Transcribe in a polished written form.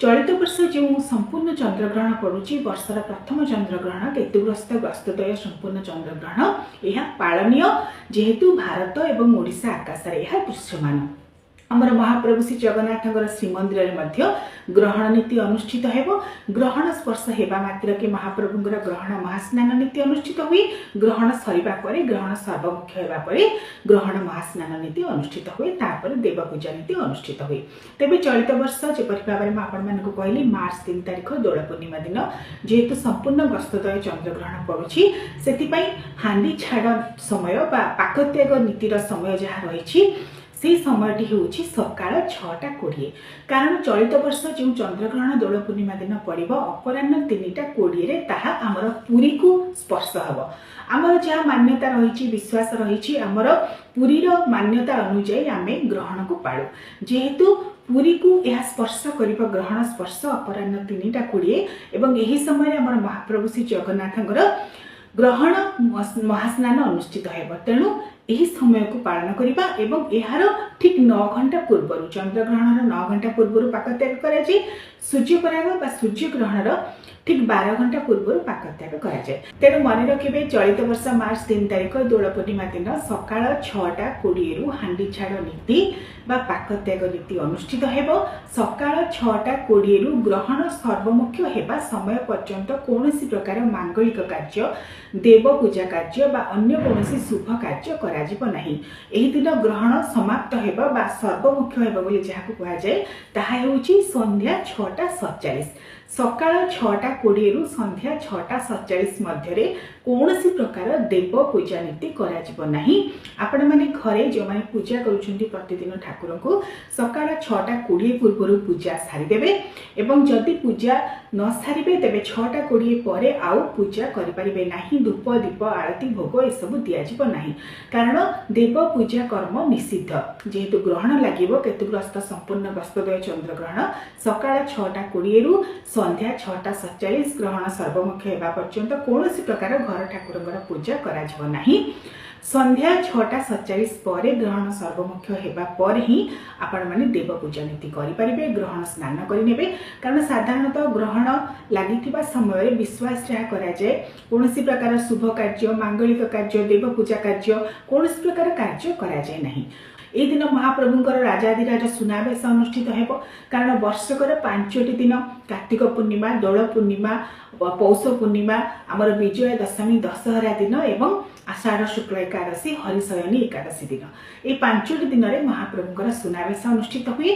ଚଳିତ ବର୍ଷ ଯେଉଁ ସମ୍ପୂର୍ଣ୍ଣ ଚନ୍ଦ୍ରଗ୍ରହଣ ପଡ଼ୁଛି, ବର୍ଷର ପ୍ରଥମ ଚନ୍ଦ୍ରଗ୍ରହଣ, କେତୁଗ୍ରସ୍ତ ଗ୍ରସ୍ତଦ୍ୱୟ ସମ୍ପୂର୍ଣ୍ଣ ଚନ୍ଦ୍ରଗ୍ରହଣ, ଏହା ପାଳନୀୟ, ଯେହେତୁ ଭାରତ ଏବଂ ଓଡ଼ିଶା ଆକାଶରେ ଏହା ଦୃଶ୍ୟମାନ। ଆମର ମହାପ୍ରଭୁ ଶ୍ରୀ ଜଗନ୍ନାଥଙ୍କର ଶ୍ରୀମନ୍ଦିରରେ ମଧ୍ୟ ଗ୍ରହଣ ନୀତି ଅନୁଷ୍ଠିତ ହେବ। ଗ୍ରହଣ ସ୍ପର୍ଶ ହେବା ମାତ୍ରକେ ମହାପ୍ରଭୁଙ୍କର ଗ୍ରହଣ ମହାସ୍ନାନ ନୀତି ଅନୁଷ୍ଠିତ ହୁଏ। ଗ୍ରହଣ ସରିବା ପରେ, ଗ୍ରହଣ ସର୍ବମୁଖ୍ୟ ହେବା ପରେ ଗ୍ରହଣ ମହାସ୍ନାନ ନୀତି ଅନୁଷ୍ଠିତ ହୁଏ, ତାପରେ ଦେବପୂଜା ନୀତି ଅନୁଷ୍ଠିତ ହୁଏ। ତେବେ ଚଳିତ ବର୍ଷ ଯେପରି ଭାବରେ ମୁଁ ଆପଣମାନଙ୍କୁ କହିଲି, ମାର୍ଚ୍ଚ 3 ତାରିଖ ଦୋଳ ପୂର୍ଣ୍ଣିମା ଦିନ ଯେହେତୁ ସମ୍ପୂର୍ଣ୍ଣ ଗ୍ରସ୍ତଦ୍ୱୟ ଚନ୍ଦ୍ରଗ୍ରହଣ ପଡ଼ୁଛି, ସେଥିପାଇଁ ହାଣ୍ଡି ଛାଡ଼ ସମୟ ବା ପାକତ୍ୟାଗ ନୀତିର ସମୟ ଯାହା ରହିଛି, ସେଇ ସମୟଟି ହେଉଛି ସକାଳ 6ଟା 20। କାରଣ ଚଳିତ ବର୍ଷ ଯେଉଁ ଚନ୍ଦ୍ରଗ୍ରହଣ ଦୋଳ ପୂର୍ଣ୍ଣିମା ଦିନ ପଡ଼ିବ ଅପରାହ୍ନ 3ଟା 20ରେ, ତାହା ଆମର ପୁରୀକୁ ସ୍ପର୍ଶ ହେବ। ଆମର ଯାହା ମାନ୍ୟତା ରହିଛି, ବିଶ୍ୱାସ ରହିଛି, ଆମର ପୁରୀର ମାନ୍ୟତା ଅନୁଯାୟୀ ଆମେ ଗ୍ରହଣକୁ ପାଳୁ। ଯେହେତୁ ପୁରୀକୁ ଏହା ସ୍ପର୍ଶ କରିବ, ଗ୍ରହଣ ସ୍ପର୍ଶ ଅପରାହ୍ନ 3ଟା 20, ଏବଂ ଏହି ସମୟରେ ଆମର ମହାପ୍ରଭୁ ଶ୍ରୀ ଜଗନ୍ନାଥଙ୍କର ଗ୍ରହଣ ମହାସ୍ନାନ ଅନୁଷ୍ଠିତ ହେବ, ତେଣୁ ଏହି ସମୟକୁ ପାଳନ କରିବା ଏବଂ ଏହାର ଠିକ୍ 9 ଘଣ୍ଟା ପୂର୍ବରୁ, ଚନ୍ଦ୍ରଗ୍ରହଣର 9 ଘଣ୍ଟା ପୂର୍ବରୁ ପାକତ୍ୟାଗ କରାଯାଏ। ସୂର୍ଯ୍ୟପରାଗ ବା ସୂର୍ଯ୍ୟଗ୍ରହଣର ଠିକ୍ 12 ଘଣ୍ଟା ପୂର୍ବରୁ ପାକତ୍ୟାଗ କରାଯାଏ। ତେଣୁ ମନେ ରଖିବେ, ଚଳିତ ବର୍ଷ ମାର୍ଚ୍ଚ 3 ତାରିଖ ଦୋଳ ପୂର୍ଣ୍ଣିମା ଦିନ ସକାଳ 6ଟା 20ରୁ ହାଣ୍ଡି ଛାଡ଼ ନୀତି ବା ପାକତ୍ୟାଗ ନୀତି ଅନୁଷ୍ଠିତ ହେବ। ସକାଳ 6ଟା 20ରୁ ଗ୍ରହଣ ସର୍ବମୁଖ୍ୟ ହେବା ସମୟ ପର୍ଯ୍ୟନ୍ତ କୌଣସି ପ୍ରକାର ମାଙ୍ଗଳିକ କାର୍ଯ୍ୟ, ଦେବ ପୂଜା କାର୍ଯ୍ୟ ବା ଅନ୍ୟ କୌଣସି ଶୁଭ କାର୍ଯ୍ୟ କରାଯିବ ନାହିଁ। ଏହି ଦିନ ଗ୍ରହଣ ସମାପ୍ତ ହେବ ବା ସର୍ବମୁଖ୍ୟ ହେବ ବୋଲି ଯାହାକୁ କୁହାଯାଏ, ତାହା ହେଉଛି ସନ୍ଧ୍ୟା 6ଟା 47। ସକାଳ 6ଟା 20ରୁ ସନ୍ଧ୍ୟା 6ଟା 47 ମଧ୍ୟରେ କୌଣସି ପ୍ରକାର ଦେବ ପୂଜା ନୀତି କରାଯିବ ନାହିଁ। ଆପଣମାନେ ଘରେ ଯେଉଁମାନେ ପୂଜା କରୁଛନ୍ତି ପ୍ରତିଦିନ ଠାକୁରଙ୍କୁ, ସକାଳ 6ଟା 20 ପୂର୍ବରୁ ପୂଜା ସାରିଦେବେ ଏବଂ ଯଦି ପୂଜା ନ ସାରିବେ, ତେବେ 6ଟା 20 ପରେ ଆଉ ପୂଜା କରିପାରିବେ ନାହିଁ। ଧୂପ, ଦୀପ, ଆଳତି, ଭୋଗ ଏସବୁ ଦିଆଯିବ ନାହିଁ, କାରଣ ଦେବ ପୂଜା କର୍ମ ନିଷିଦ୍ଧ। ଯେହେତୁ ଗ୍ରହଣ ଲାଗିବ, କେତୁଗ୍ରସ୍ତ ସମ୍ପୂର୍ଣ୍ଣ ଗ୍ରସ୍ତଦ୍ୱୟ ଚନ୍ଦ୍ରଗ୍ରହଣ, ସକାଳ 6ଟା 20ରୁ ସନ୍ଧ୍ୟା 6ଟା 47 ଗ୍ରହଣ ସର୍ବମୁଖ୍ୟ ହେବା ପର୍ଯ୍ୟନ୍ତ କୌଣସି ପ୍ରକାର ଘର ଠାକୁରଙ୍କର ପୂଜା କରାଯିବ ନାହିଁ। ସନ୍ଧ୍ୟା 6ଟା 47 ପରେ, ଗ୍ରହଣ ସର୍ବମୁଖ୍ୟ ହେବା ପରେ ହିଁ ଆପଣମାନେ ଦେବ ପୂଜା ନୀତି କରିପାରିବେ, ଗ୍ରହଣ ସ୍ନାନ କରିନେବେ। କାରଣ ସାଧାରଣତଃ ଗ୍ରହଣ ଲାଗିଥିବା ସମୟରେ ବିଶ୍ୱାସ ଯାହା କରାଯାଏ, କୌଣସି ପ୍ରକାର ଶୁଭ କାର୍ଯ୍ୟ, ମାଙ୍ଗଳିକ କାର୍ଯ୍ୟ, ଦେବ ପୂଜା କାର୍ଯ୍ୟ, କୌଣସି ପ୍ରକାର କାର୍ଯ୍ୟ କରାଯାଏ ନାହିଁ। ଏହି ଦିନ ମହାପ୍ରଭୁଙ୍କର ରାଜାଧିରାଜ ସୁନାବେଶ ଅନୁଷ୍ଠିତ ହେବ। କାରଣ ବର୍ଷକର 5ଟି ଦିନ, କାର୍ତ୍ତିକ ପୂର୍ଣ୍ଣିମା, ଦୋଳ ପୂର୍ଣ୍ଣିମା, ପୌଷ ପୂର୍ଣ୍ଣିମା, ଆମର ବିଜୟା ଦଶମୀ, ଦଶହରା ଦିନ ଏବଂ ଆଷାଢ଼ ଶୁକ୍ଳ ଏକାଦଶୀ, ହରିଶୟନୀ ଏକାଦଶୀ ଦିନ, ଏହି 5ଟି ଦିନରେ ମହାପ୍ରଭୁଙ୍କର ସୁନାବେଶ ଅନୁଷ୍ଠିତ ହୁଏ।